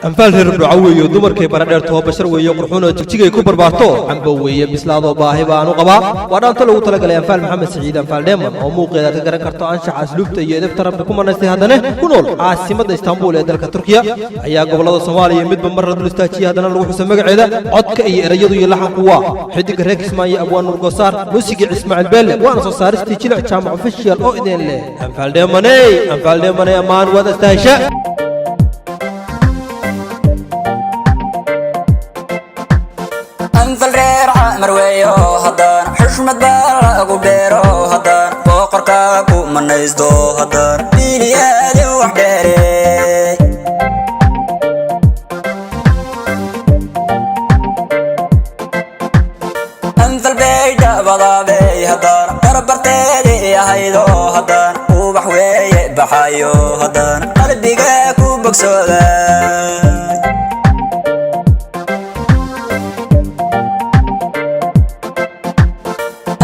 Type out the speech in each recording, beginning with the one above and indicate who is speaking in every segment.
Speaker 1: Anfaal reer Burco weeyo, dumarkay baradheertoo, bashar weeyo, qurxuunoo, Jigjigay ku barbaarto, cambo weeye, bislaadoo, baahi baanu qabaa. Waa dhaanto lagu talagalay Anfaal Maxamed Siciid, Anfaal Dheeman, oo muuqeeda aad ka garan karto anshaxa, asluubta iyo edebta Rabbi ku manaystay, haddana ku nool caasimadda Istaanbul ee dalka Turkiya, ayaa gobollada Soomaaliya midba mar la dul istaajiyey, haddana lagu xusa magaceeda. Codka iyo erayadu iyo laxanku waa xidiga reer Kismaayo, Abwaan Nuur Goosaar, muusigii Ismaaciil Beelle, waana soo saaristii Jilic Jaamac Official oo idin leh: Anfaal Dheemaney, Anfaal Dheemaney, ammaan waad astahesha.
Speaker 2: Anfal reer Camar weeyo, haddaan xushmad baa lagu beero, haddaan boqorka ku manaysto, haddaan biliyaadin wax dheere. Anfal bay dhabadaabey, haddaan barbarteedii ahaydo, haddaan ubax weeye baxayo, haddaan qalbiga ku bogsooda.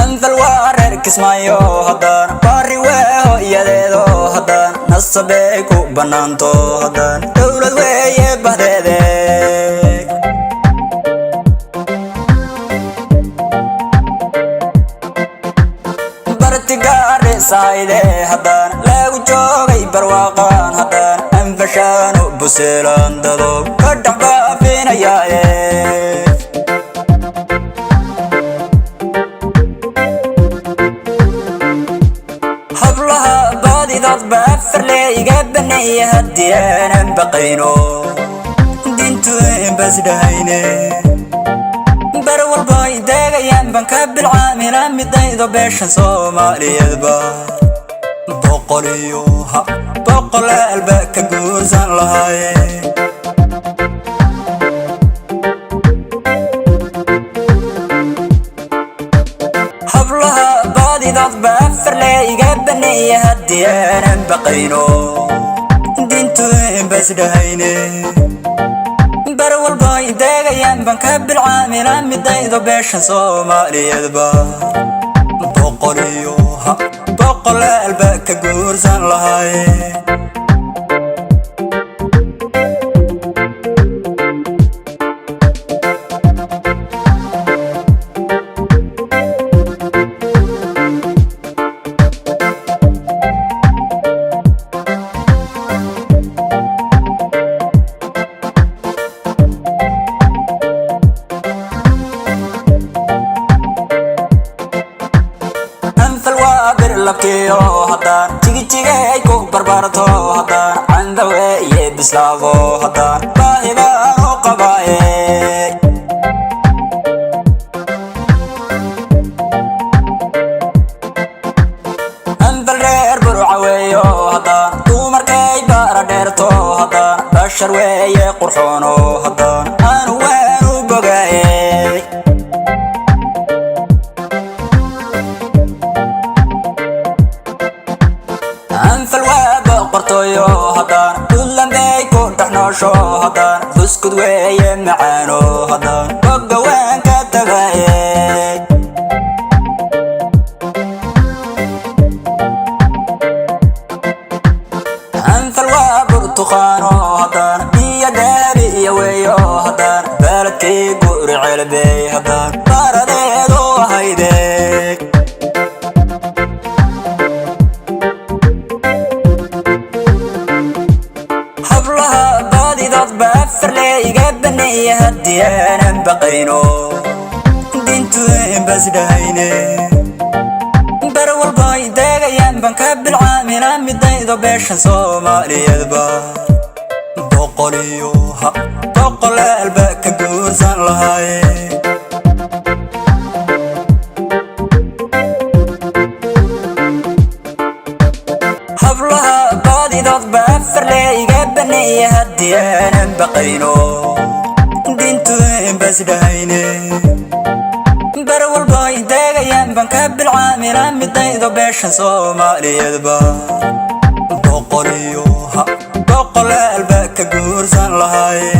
Speaker 2: Anfal waa reer Kismaayo, haddaan baari weeho iyadeedo, haddaan nasabey ku bannaanto, haddaan dowlad weeye bahdeede. Bartigaadhisayde, haddaan lagu joogay barwaaqaan, haddaan anfashaanu buseelaan dado ka dhex baafinayaaye. Hablaha baadidood baa farle iga baneeya, haddii aanan baqayno diintu basdhahayne, bar walba ay deegayaan baan ka bilcaamila midaydo beesha Soomaaliyeedba boqol iyo ha boqolaal ba ka guursan lahaaye. Hablaha baadidood baa farle iga baneeya, haddii aanan baqayno diintu basdhahayne, bar walba ay deegayaan baan ka bilcaamila midaydo beesha Soomaaliyeedba boqol iyo ha boqolaal ba ka guursan lahaaye. Anfal waa birlabkiyo, haddaan jigijigay ku barbaarto, haddaan candawe iyo bislaado, haddaan baahi baan u qabaaye. Anfal reer Burca weeyo, haddaan dumarkay bara dheerto, haddaan bashar weeye qurxoono, haddaan aanu waanu bogaaye. Anfal waa boqortooyo, haddaan Puntland bay ku dhex noosho, haddaan buskud weeye macaano, haddaan bogga waan ka tagaye. Anfal waa burtuqaano, haddaan biyo daabi iyo weeyo, haddaan baaladkii guri celbey, haddaan baaradeedu ahayde. Hablaha baadidood baa farle iga baneeya, haddii aanan baqayno diintu basdhahayne, bar walba ay deegayaan baan ka bilcaamila midaydo beesha Soomaaliyeedba boqol iyo ha boqolaal ba ka guursan lahaaye. Hablaha baadidood baa farle iga baneeya, haddii aanan baqayno diintu basdhahayne, bar walba ay deegayaan baan ka bilcaamila midaydo beesha Soomaaliyeedba boqol iyo ha boqolaal ba ka guursan lahaaye.